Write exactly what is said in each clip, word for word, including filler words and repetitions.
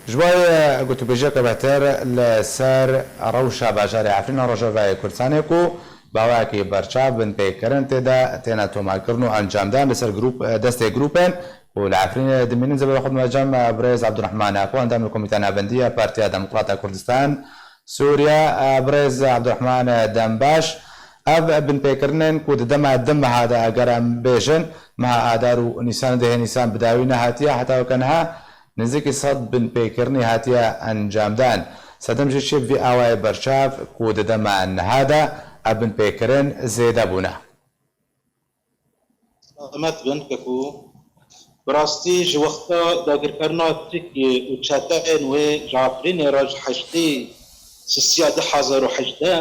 Ji bo gotûbêjiyeke bêhtir li ser rewşa bajarê Efrîna Rojavayê Kurdistanê ku bi awayekî berçav binpêkirin tê de têne tomarkirin û encamdan li ser grûp, destê grûpên ku li Efrînê dimînin, zêde xwe dimecem birêz Abdurrahman Apo, endamê Komîteya Navendî ya Partiya Demokrata Kurdistan Sûriye, birêz Abdurrahman Dembaş. Ev binpêkirinên ku di dema di meha de, eger em bêjin, meha Adar û Nîsan, dehê Nîsan bi dawî nehatiye, heta weke niha nêzîkî sed binpêkirinî hatiye encamdan. Sedem jî çi vî awayê berçav ku di dema niha de ev binpêkirin zêde bûne. Selamet bin, keko. Bi rastî ji wexta dagirkerina Tirkiyê û çeteyên wê ji Efrînê re, ji heştê sisiya du hezar û hejdeh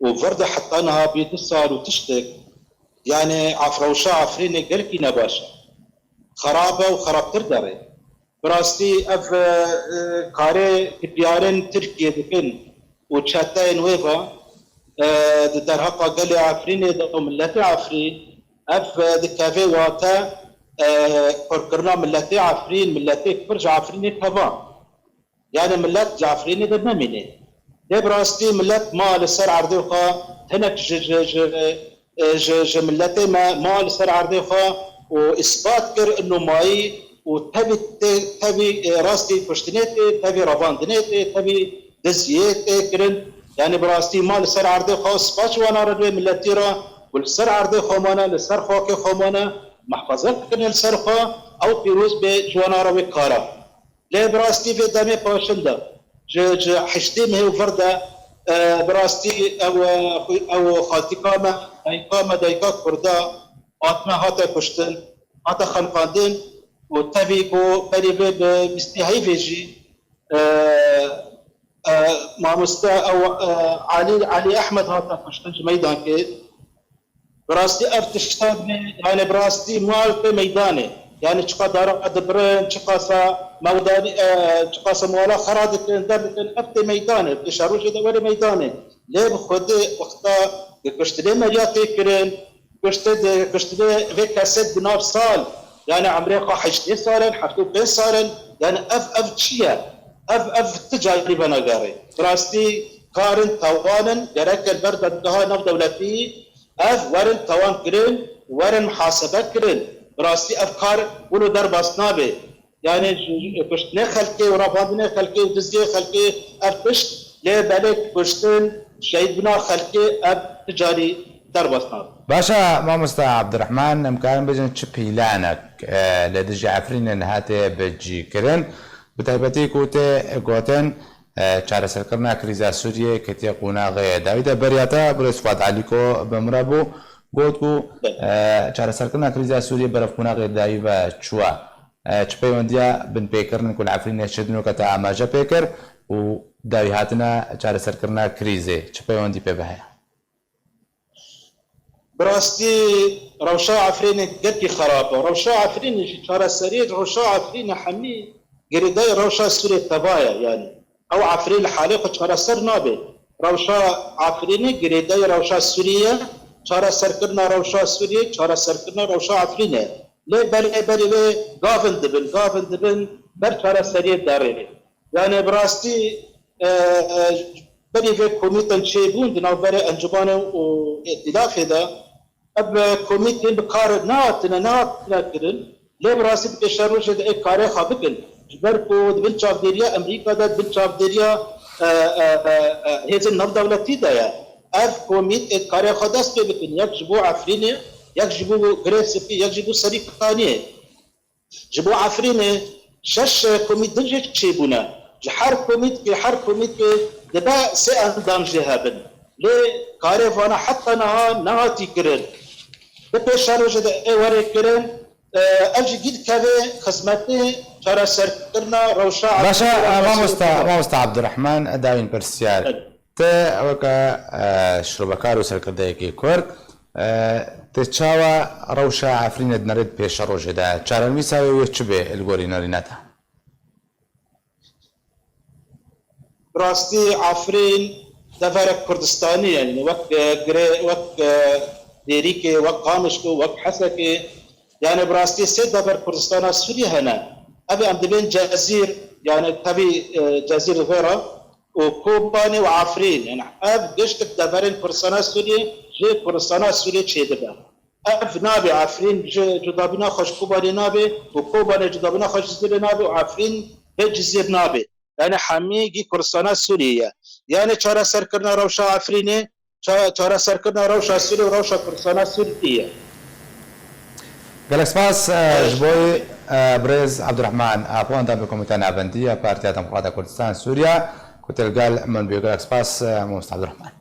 û vir de heta niha bî du sal û tiştek, yanî ev rewşa Efrînê gelkî nebaş e. Xerab e û xerabtir derê. Bi rastî ev, e, e, karê kiryarên Tirkiyê dikin û çeteyên wê ve, e, di derheqa gelê Efrînê de û miletê Efrîn, ev, e, dikeve wate, e, korkirina miletê Efrîn, miletê Kurd ji Efrînê teva. Yanî milet ji Efrînê de nemîne. Lê bi rastî milet ma li ser erdê xwe, hinek ji, ji, ji, e, ji, ji miletê me ma li ser erdê xwe û îspat kir ino mayî û tevî tê, tevî, e, rastî kuştinê tê, tevî revandinê tê, tevî diziyê tê kirin. Yanî bi rastî ma li ser erdê xwe, spas ji wana re, wê miletî re, û li ser erdê xwe mane, li ser xakê xwe mane, mehfeze kirine li ser xwe, ew pîroz bê ji wana re wê kara. Lê bi rastî vê demê paşin de, ji, ji heştê mehê û vir de, e, bi rastî ew, e, xwe, ew xaltîka me, dayika me, dayika Kurda, hatine, hate kuştin, hate xeniqandin û tevî ku berî vê bi bîstê heyvê jî, e, e, mamoste ew, e, Elî, Elî Ehmed hate kuştin ji Meydankê. Bi rastî ev tişta, yani bi rastî mal tê meydanê. Yani çiqa dara dibirin, çiqasa mewdanî, e, çiqasa mala xera dikin, derdikin, ev tê meydanê, pêşerojê de were meydanê. Lê bi xwedê wexta kuştinê meriya tê kirin, kuştê de, kuştinê vê kesê di nav sal, yani emrê xwe heştê sal in, heftê û pênc sal in, yani ev, ev çi ye? Ev, ev ti carî venagerê. Bi rastî karin tawanin, gerek li ber dadgeha navdewletî, ev werin tawan kirin, werin muhasebe kirin. Bi rastî ev kar wilo derbas nabe. Yani ji, ji kuştinê xelkê û revandinê xelkê û diziyê xelkê ev tişt, lê belê kuştin, şehîdbûna xelkê ev ti carî derbas nabe. Baş e, mamosta Abdurrahman, em karin bêjin çi planek, e, li dijî Efrînê niha tê bicîkirin? Bi taybetî ku tê gotin, e, çareserkirina krîza Sûriyê ketiye qonaxê dawî de. Beriya te birêz Fuad Alîko bi min re bû, got ku, e, çareserkirina krîza Sûriyê berev qonaxê dawî ve çûye. E, çi peywendiya binpêkirin ku li Efrînê çêdinoke te amaje pê kir û dawîhatina çareserkirina krîzê çi peywendî pê ve heye? Bi rastî rewşa Efrînê gelkî xerab e. Rewşa Efrînê jî çareseriyê rewşa Efrînê hemî girêdayî rewşa Sûriyê teva ye. Yani ew Efrîn li halê xwe çareser nabe. Rewşa Efrînê girêdayî rewşa Sûriyê ye. Çareserkirina rewşa Sûriyê, çareserkirina rewşa Efrînê ye. Lê berê berê wê gavin dibin, gavin dibin ber çareseriyê derê. Yani bi rastî, e, e, berî vê komîtên çêbûn di navberê Encûmanê û Îtîlafê de, ev komîtên bi kar nehatine, nehatine kirin. Lê bi rastî di pêşerojê de ê karê xwe bikin. Ji ber ku di bin çavdêriya Amerîka de, di bin çavdêriya, e, e, e, e, hêzên navdewletî de ye. Ev komît ê karê xwe dest pê bikin. Yek ji bo Efrînê, yek ji bo Girê Spî, yek ji bo Serîkaniyê. Ji bo Efrînê şeş komît din jî çêbûne. Ji her komîtkê, her komîtkê dibe sê endam jê hebin. Lê karê vana heta niha nehatî kirin. Di pêşerojê de ê were kirin, e, ev jî gî dikeve xizmetê çareserkirina rewşa Baş e, Efrînê. Mamosta, mamosta Abdurrahman, dawîn pirsyar. Evet. Te weke, e, şirobekar û serkirdeyekî Kurd, e, te çawa rewşa Efrînê dinêrî di pêşerojê de? Çarenivîsa wê wê çi bê li gorî nirîna te? Bi rastî Efrîn deverek Kurdistanî ye, yani wek, e, Girê, wek, e, Dêrîkê, wek Qamişlo, wek Hesekê. Yani bi rastî sê dever Kurdistana Sûriyê hene. Ev em dibên Cezîr, Yani tevî e, Cezîrê Xêra û Kobanê û Efrîn. Yani ev giştik deverên Kurdistana Sûriyê ji Kurdistana Sûriyê çêdibe. Ev nabe, Efrîn ji cudabîna xwe ji Kobanê nabe û Kobanê cudabîna xwe ji Cizîrê nabe û Efrîn bi Cizîr nabe. Yani hemî gî Kurdistana Sûriyê ye. Yani çareserkirina rewşa Efrînê, ça- çareserkirina rewşa Sûriyê û rewşa Kurdistana Sûriyê ye. Gelek spas e, ji bo e, birêz Abdurrahman Apo, endamê Komîteya Navendî ya Partiya Demokrata Kurdistan Sûriya, ku tê li gel min bûye. Gelek spas e, Mamoste Abdurrahman.